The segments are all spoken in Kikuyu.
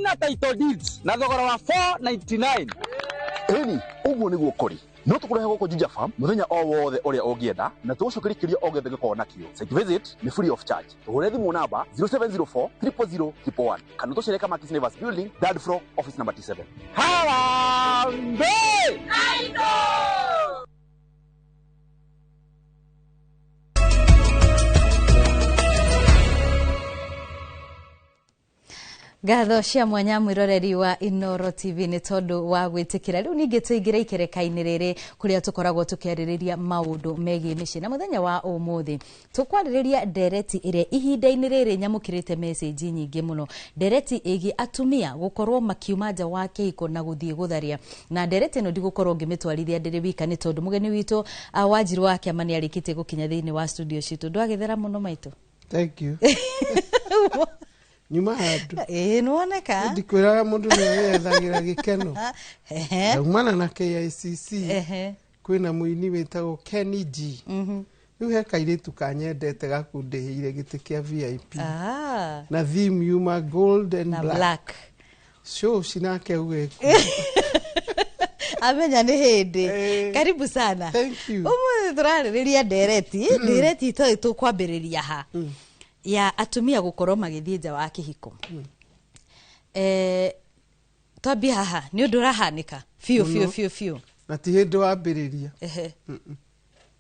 Kwĩna title deeds na thogora wa 499. Ĩni, ũguo nĩguo kũrĩ. No tũkũrehe gũkũ Juja Farm mũthenya o wothe ũrĩa ũngĩenda na tũgũcokerie kĩũria o gĩothe gĩkorwo nakĩo. Site visit nĩ free of charge. Tũhũre thimũ namba 0704 000 111 kana ũtũcere Kamakis Neighbors Building, third floor, office number T7. Harambee! Ngatho cia mwanya mwiroreri wa Inoro TV nĩ tondũ wa gwĩtĩkĩra. Rĩu ningĩ tũingĩre ikereka-inĩ rĩrĩ kũrĩa tũkoragwo tũkĩarĩrĩria maũndũ megiĩ mĩciĩ, na mũthenya wa ũmũthĩ tũkwarĩrĩria ndereti ĩrĩa ihinda-inĩ rĩrĩ nyamũkĩrĩte message nyingĩ mũno, ndereti ĩgiĩ atumia gũkorwo makiuma nja wa kĩhiko na gũthiĩ gũtharia. Na ndereti ĩno ndigũkorwo ngĩmĩtwarithia ndĩrĩ wika nĩ tondũ mũgeni witũ Wanjiru wa Kĩama nĩ arĩkĩtie gũkinya thĩinĩ wa studio citũ. Ndwagĩthera mũno maitũ. Thank you. Nyuma handũ. Ĩĩ, nĩwoneka. Ndikwĩraga mũndũ nĩ wĩyethagĩra gĩkeno. Ndaumana na KICC. Kwĩna mũini wĩtagwo Kenny G. Rĩu he kairĩtu kanyendete gakundĩhĩire gĩtĩ kĩa VIP. Na theme yuma gold and na black. Black. Show cinake uge. Amenya nĩ hĩndĩ. Karibu sana. Thank you. Ũmũthĩ tũrarĩrĩria ndereti itoĩ tũkwambĩrĩria ha ya atumia gũkorwo magĩthiĩ nja wa kĩhiko. Twambie haha, nĩ ũndũ ũrahanĩka biũ biũ biũ biũ. Na ti hĩndĩ wambĩrĩria.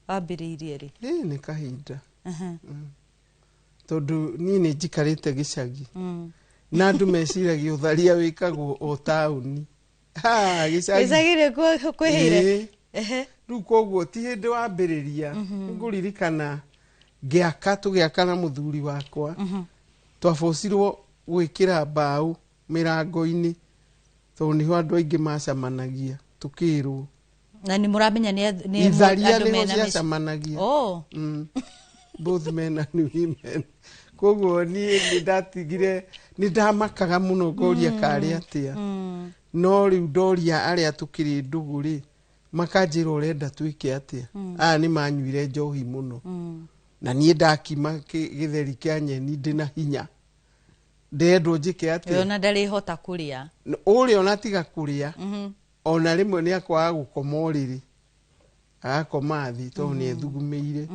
Wambĩrĩirie rĩ? Ĩ, nĩ kahinda. Tondũ niĩ nĩ njikarĩte gĩcagi. Na andũ meciragia ũtharia wĩkagwo o taũni. Ha, gĩcagi. Gĩcagi nĩ kwĩhĩire. Ĩĩ. Rĩu koguo ti hĩndĩ wambĩrĩria. Nĩngũririkana ngĩaka, tũgĩaka na mũthuri wakwa. Twabocirwo gwĩkĩra mbaũ mĩrango-inĩ tondũ nĩho andũ aingĩ macemanagia tũkĩrwo. Na nĩ mũramenya nĩ Itharia andũ nĩho mena mĩciĩ. ciacemanagia. Both men and women. Koguo niĩ nĩ ndatigire, nĩ ndamakaga mũno ngoria karĩ atĩa. No rĩu ndoria arĩa tũkĩrĩ ndũgũ rĩ, makanjĩra ũrenda twĩke atĩa. Aya nĩ manyuire njohi mũno. Na niĩ ndakima gĩtheri kĩa nyeni ndĩna hinya. Ndĩrendwo njĩke atĩa? Ona ndarĩhota kũrĩa. Ũrĩa ona tiga kũrĩa, ona rĩmwe nĩ akwaga gũkoma ũrĩrĩ. Agakoma thĩ tondũ nĩ ethugumĩire.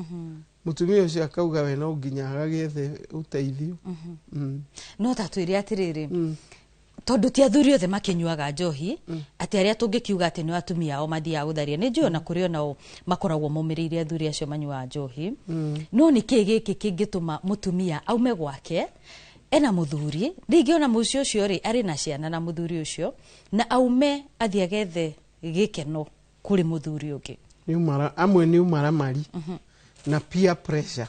Mũtumia ũcio akauga we no nginya agagĩethe ũteithio. No ta twĩre atĩrĩrĩ, tondũ ti athuri othe makĩnyuaga njohi, atĩ arĩa tũngĩkiuga atĩ nĩ atumia ao mathiaga gũtharia. Nĩ njũĩ ona kũrĩ onao makoragwo momĩrĩirie athuri acio manyuaga njohi. No nĩ kĩĩ gĩkĩ kĩngĩtũma mũtumia aume gwake ena mũthuri, rĩngĩ ona mũciĩ ũcio rĩ arĩ na ciana na mũthuri ũcio, na aume athiĩ agethe gĩkeno kũrĩ mũthuri ũngĩ? Nĩ ũmara, amwe nĩ ũmaramari na peer pressure.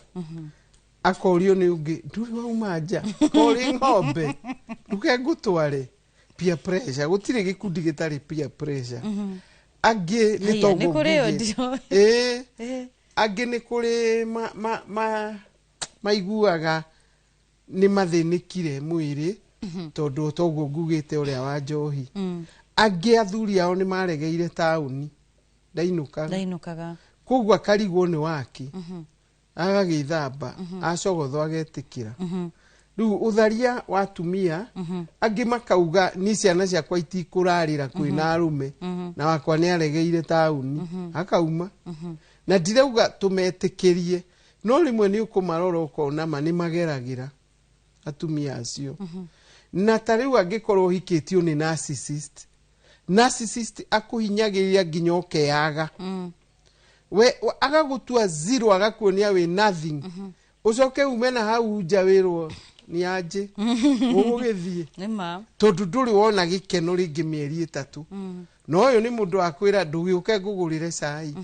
Akorio nĩ ũngĩ, ndũrĩ wauma nja, kũrĩ ng'ombe, nduke ngũtware. Peer pressure, gũtirĩ gĩkundi gĩtarĩ peer pressure. Angĩ nĩ Haiya, toguo nĩ kũrĩ ngugĩte. ũndio. Ĩĩ. Angĩ nĩ kũrĩ maiguaga nĩ mathĩnĩkire mwĩrĩ, tondũ toguo ngugĩte ũrĩa wa njohi. Angĩ athuri ao nĩ maregeire taũni, ndainũkaga. Ndainũkaga. Koguo akarigwo nĩ wake. Agagĩthamba, acogothwo agetĩkĩra. Rĩu ũtharia wa atumia, angĩ makauga niĩ ciana ciakwa itikũrarĩra kwĩna arũme, na wakwa nĩ aregeire taũni, akauma. Na ndirauga tũmetĩkĩrie, no rĩmwe nĩ ũkũmarora ũkona ma nĩ mageragĩra atumia acio. Na ta rĩu angĩkorwo ũhikĩtio nĩ narcissist, narcissist akũhinyagĩrĩria nginya ũkeaga. We, agagũtua zero, agakuonia wĩ nothing. Ũcoke ume na hau nja wĩrwo nĩ anjĩ. Ũgũgĩthiĩ. Nĩ ma. Tondũ ndũrĩ wona gĩkeno rĩngĩ mĩeri ĩtatũ. Na ũyũ nĩ mũndũ wakwĩra ndũgĩũke ngũgũrĩre cai.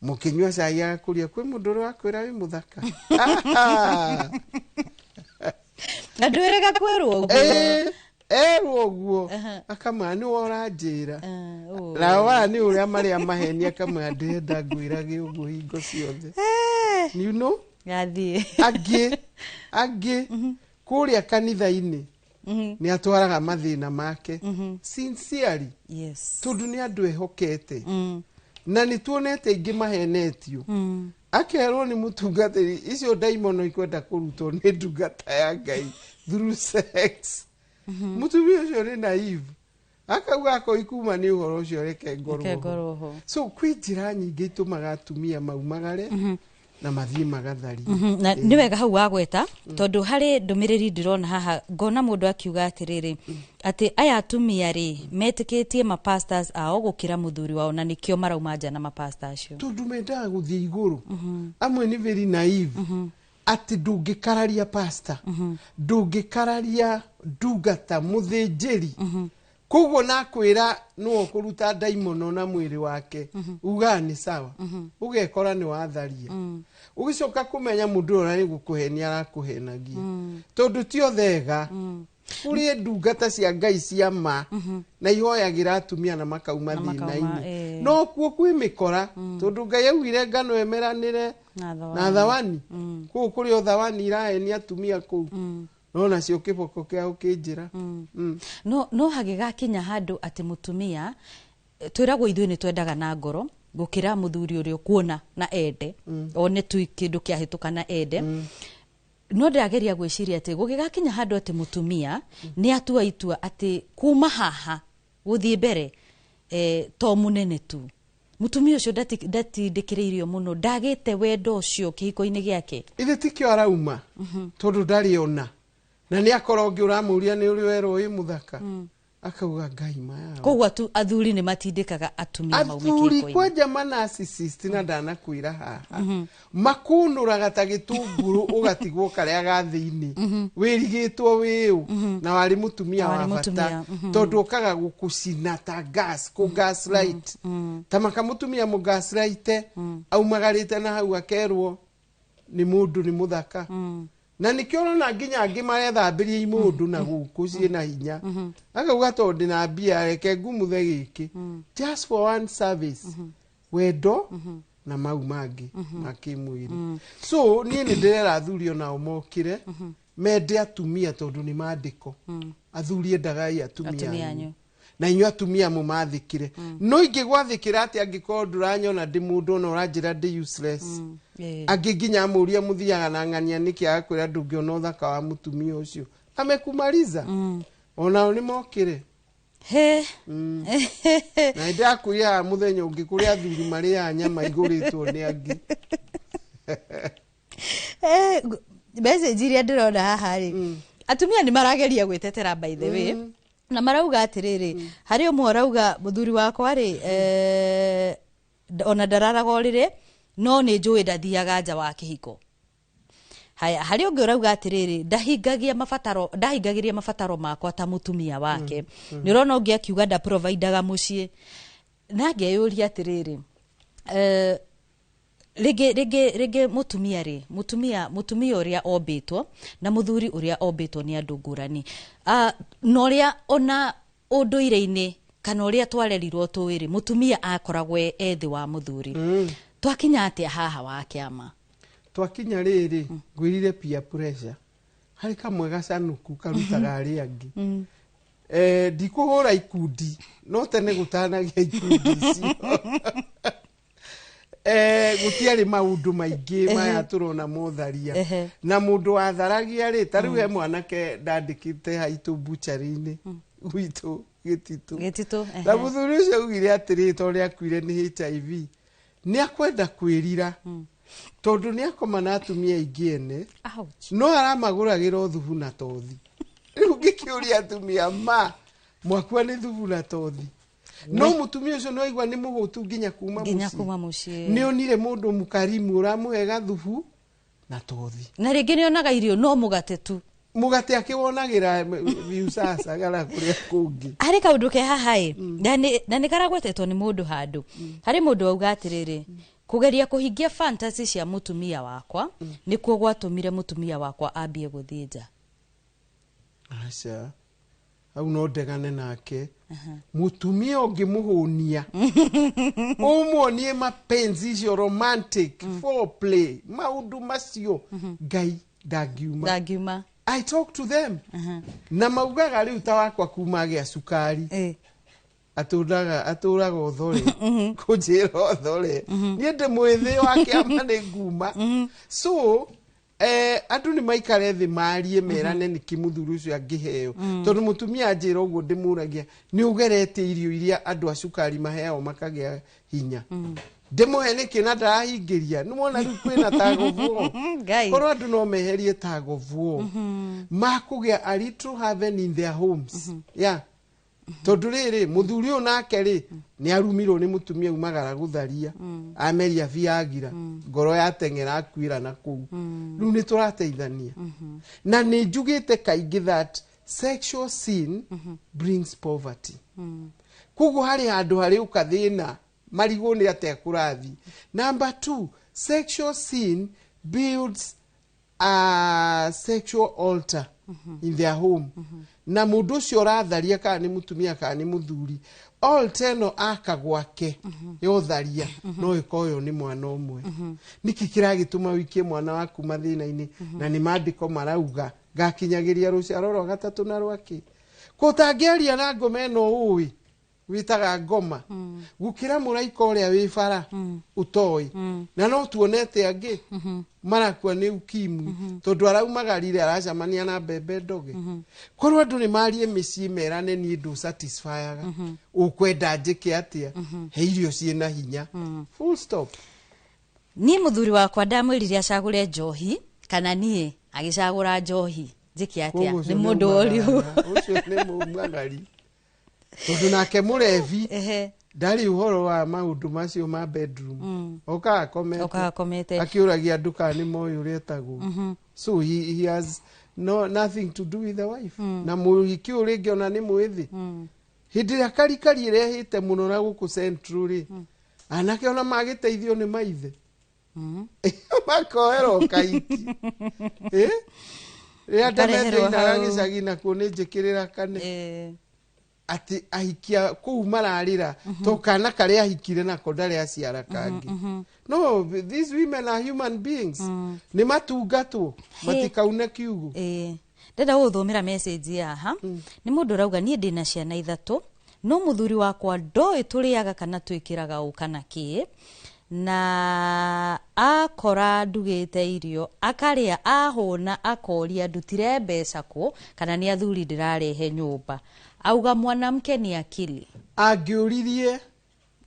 Mũkĩnyua cai agakũria kwĩ mũndũ ũrĩa wakwĩra wĩ mũthaka. Na ndwĩrĩga kwĩrwo ũguo. Erwo ũguo. Akamwĩra nĩ we ũranjĩra. Na wa nĩ ũrĩa marĩa maheni akamwĩra ndĩrenda ngwĩrage ũguo hingo ciothe. You know? Gathiĩ. Angĩ kũrĩa kanitha-inĩ nĩ atwaraga mathĩna make. Sincerely. Tondũ nĩ andũ ehokete. Na nĩ tuonete aingĩ mahenetio. Akerwo nĩ mũtungatĩri, icio ndaimono ikwenda kũrutwo nĩ ndungata ya Ngai through sex. Mũtumia ũcio nĩ naive, akauga akoi kuma nĩ ũhoro ũcio, reke ngorwo Reke ho. ngorwo ho. So kwĩ njĩra nyingĩ itũmaga atumia maumagare na mathiĩ magatharie. Na nĩ wega hau wagweta, tondũ harĩ ndũmĩrĩri ndĩrona haha, ngona mũndũ akiuga atĩrĩrĩ, atĩ aya atumia rĩ metĩkĩtie mapastors ao gũkĩra mũthuri wao, na nĩkĩo marauma nja na mapasta acio. Tondũ mendaga gũthiĩ igũrũ. Amwe nĩ very naive atĩ ndũngĩkararia pastor, ndũngĩkararia ndungata mũthĩnjĩri, koguo nakwĩra nĩwe ũkũruta ndaimono na mwĩrĩ wake, ugaga nĩ sawa, ũgekora nĩ watharia, ũgĩcoka kũmenya mũndũ ũyũ nĩ gũkũhenia arakũhenagia, tondũ ti othega. Kũrĩ ndungata cia Ngai cia ma na ihoyagĩra atumia na makauma Na makauma, thĩna-inĩ. No kuo kwĩ mĩkora, tondũ Ngai augire ngano ĩmeranĩre na thawani. Na thawani kũu kũrĩ o thawani irahenia atumia kũu, no nacio kĩboko kĩao kĩ njĩra. No hagĩgakinya handũ atĩ mũtumia, twĩragwo ithuĩ nĩ twendaga na ngoro gũkĩra mũthuri ũrĩa ũkuona na ende, one tu kĩndũ kĩahĩtũka na ende. No ndĩrageria gwĩciria atĩ gũgĩgakinya handũ atĩ mũtumia nĩ atua itua atĩ kuma haha gũthiĩ mbere, to mũnene tu, mũtumia ũcio ndatindĩkĩrĩirio mũno, ndagĩte wendo ũcio kĩhiko-inĩ gĩake. Ithe tikĩo arauma, tondũ ndarĩ ona na nĩ akora ũngĩ ũramũria nĩ ũrĩ werwo wĩ mũthaka, akauga Ngai maya. Koguo athuri nĩ matindĩkaga atumia maume Athuri kĩhiko-inĩ. Kwanja manarcissist, na ndanakwĩra haha makunũraga ta gĩtũngũrũ, ũgatigwo karĩa ga thĩinĩ wĩrigĩtwo wĩũ na warĩ mũtumia Na wa warĩ bata, mũtumia, tondũ ũkaga gũkũcina ta gas, kũ gaslight, ta maka mũtumia mũ gaslight aumagarĩte na hau akerwo nĩ mũndũ nĩ mũthaka, na nĩkĩo ũrona nginya angĩ marethambĩria imũndũ na gũkũ ciĩna hinya, akauga tondũ ndĩna mbia reke ngumuthe gĩkĩ, just for one service, wendo na mau mangĩ ma kĩmwĩrĩ. So niĩ nĩ ndĩrera athuri onao mokĩre mende atumia, tondũ nĩ mandĩko, athuri endagai atumia Atumia anyu. Anyu. Na inyuĩ atumia mũmathĩkĩre. No ingĩgwathĩkĩra atĩ angĩkorwo ndũranyona ndĩ mũndũ, ona ũranjĩra ndĩ useless? Angĩ nginya amũria mũthiaga na ng'ania nĩkĩ, agakwĩra ndũngĩona ũthaka wa mũtumia ũcio, amekumaliza. Onao nĩ mokĩre. He. Na nĩndakwĩra haha mũthenya ũngĩ kũrĩ athuri marĩaga nyama igũrĩtwo nĩ angĩ. Message iria ndĩrona haha rĩ, atumia nĩ marageria gwĩtetera, by the way, na marauga atĩrĩrĩ, harĩ ũmwe ũrauga, mũthuri wakwa rĩ, ona ndararaga ũrĩrĩ, no nĩ njũĩ ndathiaga nja wa kĩhiko. Haya, harĩ ũngĩ ũrauga atĩrĩrĩ, ndahingagia mabataro, ndahingagĩria mabataro makwa ta mũtumia wake. Nĩ ũrona ũngĩ akiuga ndaprovidaga mũciĩ, na ngeyũria atĩrĩrĩ, rĩngĩ mũtumia rĩ, mũtumia ũrĩa ombĩtwo na mũthuri ũrĩa ombĩtwo nĩ andũ ngũrani. Na ũrĩa ona ũndũire-inĩ kana ũrĩa twarerirwo tũĩ rĩ, mũtumia akoragwo e thĩ wa mũthuri. Twakinya atĩa haha wa kĩama? Twakinya rĩrĩ, ngwĩrire peer pressure, harĩ kamwe gacanuku karutaga arĩa angĩ. Ndikũhũra ikundi, no tene gũtanagĩa ikundi icio, gũtiarĩ maũndũ maingĩ maya tũrona motharia. Na mũndũ watharagia rĩ, ta rĩu he mwanake ndandĩkĩte haitũ buchari-inĩ gwitũ Gĩtitũ. Gĩtitũ. Na mũthuri ũcio augire atĩrĩ, tondũ nĩ akuire nĩ HIV, nĩ akwenda kwĩrira tondũ nĩ akoma na atumia aingĩ ene. Ouch. No aramagũragĩra o thubu na tothi. Rĩu ngĩkĩũria atumia, ma mwakua nĩ thubu na tothi? No mũtumia ũcio nĩwaigua nĩ mũhũtu nginya kuma nginya mũciĩ. Kuma mũciĩ. Nĩ onire mũndũ mũkarimu ũramũhe gathubu na tothi. Na rĩngĩ nĩ onaga irio no mũgate tu. Mũgate akĩwonagĩra Viusasa kana kũrĩa kũngĩ. Harĩ kaũndũ ke haha ĩ, na nĩ karagwetetwo nĩ mũndũ handũ. Harĩ mũndũ auga atĩrĩrĩ, kũgeria kũhingia fantasy cia mũtumia wakwa nĩkuo gwatũmire mũtumia wakwa ambie gũthiĩ nja. Aca, hau no ndegane nake. Mũtumia ũngĩmũhũnia, ũmuonie mapenzi icio, romantic foreplay, maũndũ macio, Ngai ndangiuma. Ndangiuma. I talk to them na maugaga rĩu ta wakwa kuma agĩa cukari, atũraga ũthore kũnjĩra ũthore, niĩ ndĩ mwĩthĩ wa kĩama nĩ nguma. So Andũ nĩ maikare thĩ marie merane nĩkĩ mũthuri ũcio angĩheo, tondũ mũtumia anjĩra ũguo ndĩmũragia nĩ ũgeretie irio iria andũ a cukari maheagwo makagĩa hinya, ndĩmũhe nĩkĩ na ndarahingĩria? Nĩ wona rĩu kwĩna tagovuo. Ngai. Korwo andũ no meherie tagovuo makũgĩa a little heaven in their homes, yeah. Tondũ rĩrĩ, mũthuri ũyũ nake rĩ, nĩ arumirwo nĩ mũtumia umagara gũtharia, ameria viagira, ngoro yateng'era, akuĩra na kũu. Rĩu nĩ tũrateithania, na nĩ njugĩte kaingĩ that sexual sin brings poverty. Koguo harĩ handũ harĩ ũka thĩna marigwo nĩ atĩa kũrathiĩ. Number two, sexual sin builds a sexual altar in their home, na mũndũ ũcio ũratharia, kana nĩ mũtumia kana nĩ mũthuri, altar ĩno aka gwake ya ũtharia no ĩkoywo nĩ mwana ũmwe. Nĩkĩ kĩragĩtũma wĩikie mwana waku mathĩna-inĩ? Na nĩ maandĩko marauga ngakinyagĩria rũciaro rwa gatatũ na rwakĩ. Kũtangĩaria na ngoma ĩno ũĩ wĩtaga ngoma gũkĩra mũraika ũrĩa wĩ bara ũtoĩ, na no tuonete angĩ marakua nĩ ukimwi tondũ araumagarire aracemania na mbembe ndoge. Korwo andũ nĩ marie mĩciĩ merane, niĩ ndũ satisfyaga, ũkwenda njĩke atĩa? He irio ciĩna hinya, full stop. Niĩ mũthuri wakwa ndamwĩrire acagũre njohi kana niĩ, agĩcagũra njohi. Njĩke atĩa? Koguo ũcio Nĩ mũndũ ũriũ. Ũcio nĩ mumagari, tondũ nake mũrebi ndarĩ ũhoro wa maũndũ macio ma bedroom, okaga akomete. Okaga akomete. Akĩũragia andũ kana nĩ moĩ ũrĩa etagwo. So he has no, nothing to do with the wife. Na mũhiki ũyũ rĩngĩ ona nĩ mwĩthĩ. Hĩndĩ ĩrĩa karikari ĩrehĩte mũno na gũkũ Central rĩ, anake ona magĩteithio nĩ maithe makoerwo kaiki. Eh? Rĩrĩa Makareherwo ndemethĩinaga hau. gĩcagi nakuo nĩ njĩkĩrĩra kane atĩ ahikia kũu mararĩra to kana karĩa ahikire nako ndarĩ aciara kangĩ. No these women are human beings, nĩ matungatwo, matikaune kiugo. Ĩĩ, ndenda gũgũthomera message haha. Nĩ mũndũ ũrauga, niĩ ndĩna ciana ithatũ, no mũthuri wakwa ndoĩ tũrĩaga kana twĩkĩraga ũ kana kĩ, na akora ndugĩte irio akarĩa, ahũna akoria ndutire mbeca kũ, kana nĩ athuri ndĩrarehe nyũmba. Auga mwanamke ni akili. Angĩũririe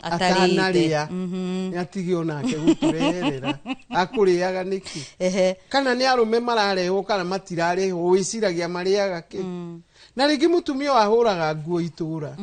atarĩte. Atanarĩa nĩ atige onake gũtũreherera akũrĩaga nĩkĩ? Kana nĩ arũme mararehwo kana matirarehwo, wĩciragia marĩaga kĩ? Na rĩngĩ mũtumia wahũraga nguo itũra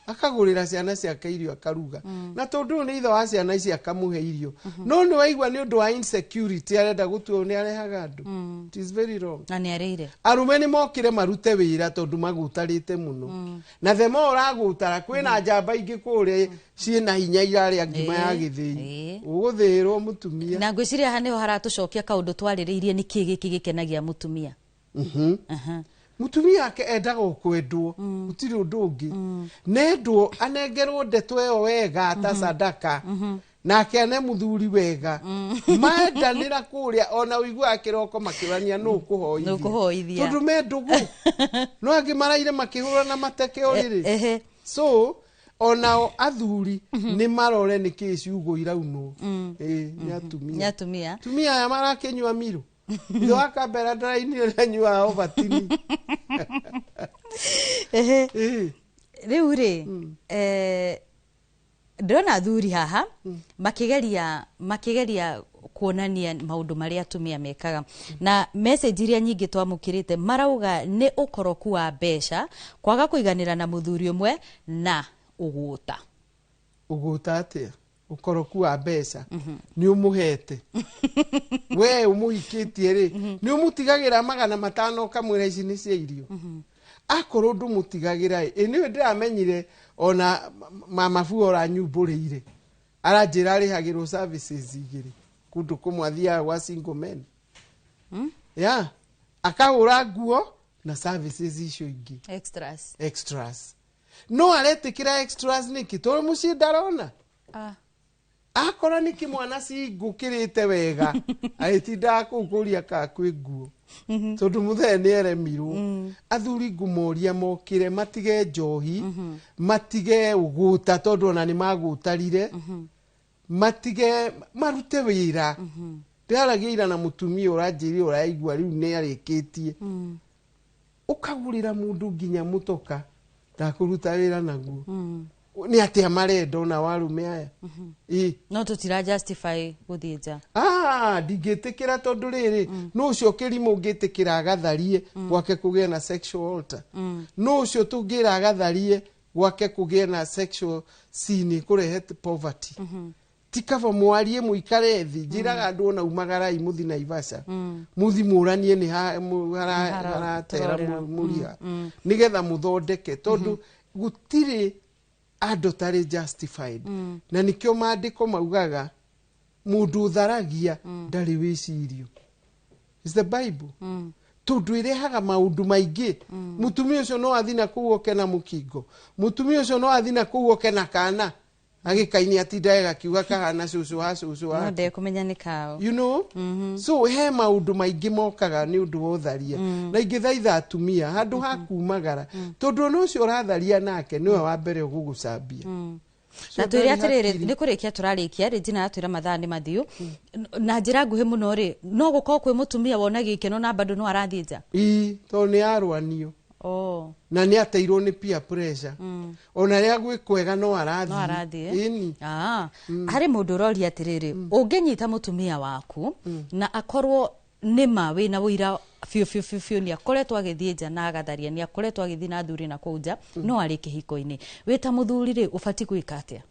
akagũrĩra ciana ciake irio, akaruga, na tondũ ũyũ nĩ ithe wa ciana ici akamũhe irio, no nĩ waigua nĩ ũndũ wa insecurity arenda gũtua nĩ arehaga andũ. It is very wrong. Na nĩ arĩire. Arũme nĩ mokire marute wĩra tondũ magũtarĩte mũno, na the more ũragũtara, kwĩna njamba ingĩ kũrĩa ciĩna hinya irarĩa ngima ya gĩthĩi. Ũgũthĩĩrwo mũtumia. Na ngwĩciria haha nĩho haratũcokia kaũndũ twarĩrĩirie, nĩ kĩ gĩkĩ gĩkenagia mũtumia? Mũtumia ake endaga o kwendwo, gũtirĩ ũndũ ũngĩ. Nendwo, anengerwo ndeto ĩyo wega ta sadaka, nake ane mũthuri wega, mendanĩra kũrĩa ona ũiguaga kĩroko makĩũrania nũ Nũ ũkũhoithia. ũkũhoithia. Tondũ me ndũgũ, no angĩ maraire makĩhũrana mateke ũrĩrĩ. So onao athuri nĩ marore nĩkĩ ciugo iraunwo. Ĩĩ, nĩ nĩ atumia. Atumia. Atumia aya marakĩnyua miru, ithe wa kambera ndarainire ndanyuaga obatini. Ĩĩ. Rĩu rĩ, ndĩrona athuri haha makĩgeria kuonania maũndũ marĩa atumia mekaga, na message iria nyingĩ twamũkĩrĩte marauga nĩ ũkoroku wa mbeca, kwaga kũiganĩra na mũthuri ũmwe, na ũgũta. Ũgũta atĩa? Ũkoroku wa mbeca nĩ ũmũhete we ũmũhikĩtie rĩ, nĩ ũmũtigagĩra 500 ũkamwĩra ici nĩ cia irio? Akorwo ndũmũtigagĩra ĩ, nĩwe ndĩramenyire ona mama buo ũranyumbũrĩire, aranjĩra arĩhagĩrwo services igĩrĩ kũndũ kũmwe athiaga gwa single men ya akahũra nguo na services icio ingĩ. Extras. Extras. No aretĩkĩra extras nĩkĩ? Tondũ mũciĩ ndarona. Akora nĩkĩ mwana cingũkĩrĩte wega agĩtindaga kũu kũria kana kwĩ nguo, tondũ mũthee nĩ eremirwo. Athuri ngũmoria mokĩre, matige njohi, matige ũgũta, tondũ ona nĩ magũtarire, matige, marute wĩra. Ndĩraragia ira na mũtumia ũranjĩrire ũraigua rĩu nĩ arĩkĩtie. Ũkagũrĩra mũndũ nginya mũtoka ndakũruta wĩra naguo. Nĩ atĩa marenda ona warume aya? Ĩ. No tũtira justify gũthiĩ nja. Ah, ndingĩtĩkĩra tondũ rĩrĩ, nũ ũcio kĩrimũ ũngĩtĩkĩra agatharie gwake kũgĩe na sexual altar? Nũ ũcio tũngĩra agatharie gwake kũgĩe na sexual sin kũrehe poverty? Ti kaba mwarie, mũikare thĩ. Njĩraga andũ ona umagarai mũthi Naivasha, mũthi mũranie nĩ haratera tũrorera. Mũriha nĩgetha mũthondeke, tondũ gũtirĩ andũ tarĩ justified, na nĩkĩo maandĩko maugaga mũndũ ũtharagia ndarĩ wĩcirio. Is the Bible, tondũ ĩrehaga maũndũ maingĩ. Mũtumia ũcio no athi na kũu oke na mũkingo, mũtumia ũcio no athi na kũu oke na kana agĩkaini atindae gakiuga kahana cũcũ wa cũcũ No wake. ndekũmenya nĩ kao. So he maũndũ maingĩ mokaga nĩ ũndũ wa ũtharia, na ingĩthaitha atumia handũ ha kumagara, tondũ ona ũcio ũratharia nake nĩwe wa mbere ũgũgũcambia. So Na twĩre ndarĩ atĩrĩrĩ, hakiri. nĩ kũrĩkia tũrarĩkia, Regina atwĩra mathaa nĩ mathiu. Na njĩra nguhĩ mũno rĩ, no gũkorwo kwĩ mũtumia wonagia ikeno na bado no arathiĩ nja? Ii, tondũ nĩ arwanio. Oh. Na nĩ ateirwo nĩ peer pressure, ona rĩrĩa gwĩ kwega no arathiĩ. No arathiĩ. Ĩni. Ah, harĩ mũndũ ũroria atĩrĩrĩ, ũngĩnyita mũtumia waku na akorwo nĩma wĩna ũira biũ biũ biũ biũ nĩ akoretwo agĩthiĩ nja na agatharia, nĩ akoretwo agĩthiĩ na athuri na kũu nja, no arĩ kĩhiko-inĩ, wĩ ta mũthuri rĩ, ũbatiĩ gwĩka atĩa?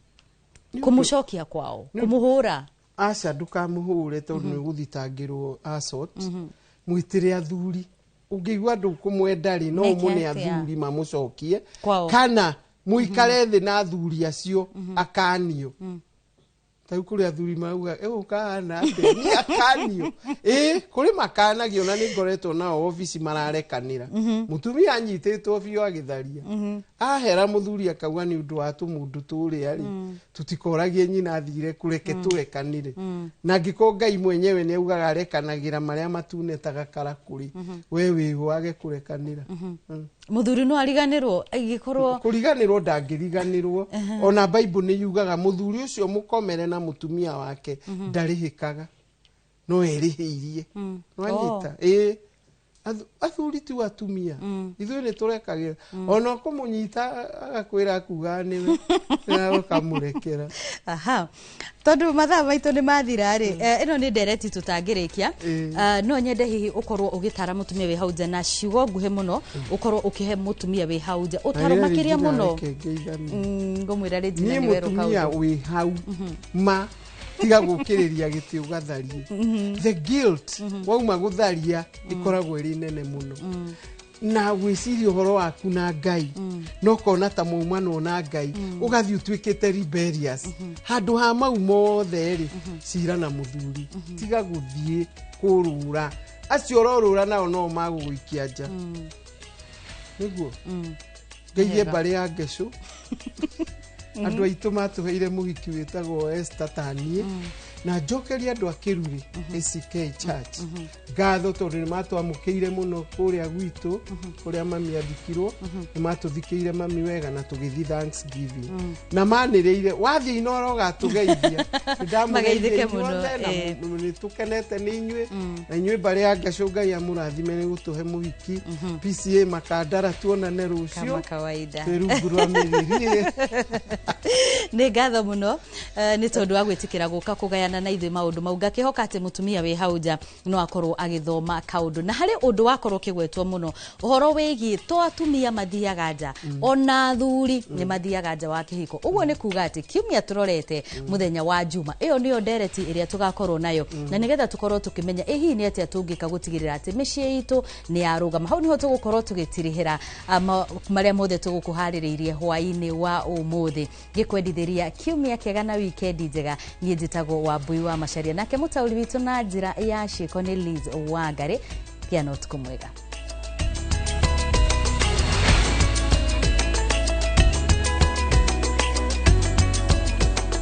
Kũmũcokia kwao, kũmũhũra? Aca, ndũkamũhũre, tondũ nĩ ũgũthitangĩrwo assault. Mwĩtĩre athuri. Ũngĩigua ndũkũmwenda rĩ, no Meke ũmũne atĩa? Athuri mamũcokie Kwao. kana mũikare thĩ na athuri acio akanio. Ta rĩu kũrĩ athuri mauga ũkahana atĩa nĩ akanio. Ĩ, kũrĩ makanagio, na nĩ ngoretwo nao obici mararekanĩra. Mũtumia anyitĩtwo biũ agĩtharia, ahera mũthuri akauga nĩ ũndũ wa tũmũndũ tũrĩa rĩ, tũtikoragie nyina athire kũreke tũrekanĩre. Na angĩkorwo Ngai mwenyewe nĩ augaga arekanagĩra marĩa matune ta gakarakũrĩ, we wĩho age kũrekanĩra? Mũthuri no ariganĩrwo angĩkorwo? Kũriganĩrwo ndangĩriganĩrwo. Ona Bible nĩ yugaga mũthuri ũcio mũkomere na mũtumia wake ndarĩhĩkaga, no erĩhĩirie. Nwanyita? Ĩ. Athuri tu atumia ithuĩ nĩ tũrekagĩra, ona ũkũmũnyita agakwĩra akuga nĩwe na ũkamũrekera. Aha, tondũ mathaa maitũ nĩ mathira rĩ, ĩno nĩ ndereti tũtangĩrĩkia. No nyende hihi ũkorwo ũgĩtara mũtumia wĩ hau nja na ciugo nguhĩ mũno, ũkorwo ũkĩhe mũtumia wĩ hau nja ũtaro makĩria mũno. Reke ngeithanie. Ngũmwĩra Regina Niĩ nĩ werũ mũtumia kaũndũ. Wĩ hau ma tiga gũkĩrĩria gĩtĩ ũgatharie. The guilt wauma gũtharia ĩkoragwo ĩrĩ nene mũno, na gwĩciria ũhoro waku na Ngai, no kona ta maumanwo na Ngai, ũgathiĩ ũtuĩkĩte rebellious. Handũ ha mau mothe rĩ, cira na mũthuri, tiga gũthiĩ kũrũra. Acio ũrorũra nao no magũgũikia nja. Nĩguo ngeithie mbarĩ ya Ngecũ, andũ aitũ matũheire mũhiki wĩtagwo Esther taniĩ, na njokerie andũ a Kĩrurĩ ACK Church ngatho, tondũ nĩ matwamũkĩire mũno kũrĩa gwitũ kũrĩa mami athikirwo. Nĩ matũthikĩire mami wega na tũgĩthiĩ Thanksgiving na manĩrĩire wathiĩ Inoro ũgatũgeithia. Mageithĩke mũno, inyuothe na nĩ tũkenete nĩ inyuĩ, na inyuĩ mbarĩ ya Ngacũ, Ngai amũrathime nĩ gũtũhe mũhiki PCA Makandara. Tuonane rũciũ. Kama kawaida. Twĩ rungu rwa mĩrĩrie. Nĩ ngatho mũno, nĩ tondũ wa gwĩtĩkĩra gũka kũgayana na ithuĩ maũndũ mau. Ngakĩhoka atĩ mũtumia wĩ hau nja no akorwo agĩthoma kaũndũ, na harĩ ũndũ wakorwo ũkĩgwetwo mũno, ũhoro wĩgiĩ to atumia mathiaga nja, ona athuri nĩ mathiaga nja wa kĩhiko. Ũguo nĩ kuga atĩ kiumia tũrorete mũthenya wa Juma, ĩyo nĩyo ndereti ĩrĩa tũgakorwo nayo, na nĩgetha tũkorwo tũkĩmenya ĩ hihi nĩ atĩa tũngĩka gũtigĩrĩra atĩ mĩciĩ itũ nĩ yarũgama. Hau nĩho tũgũkorwo tũgĩtirihĩra marĩa mothe tũgũkũharĩrĩirie hwaĩ-inĩ wa ũmũthĩ, ngĩkwendithĩria kiumia kĩega na wikendi njega. Niĩ njĩtagwo Wambui wa Macaria, nake mũtaũri witũ na njĩra ya ciĩko nĩ Liz Wangari. Gĩa na ũtukũ mwega.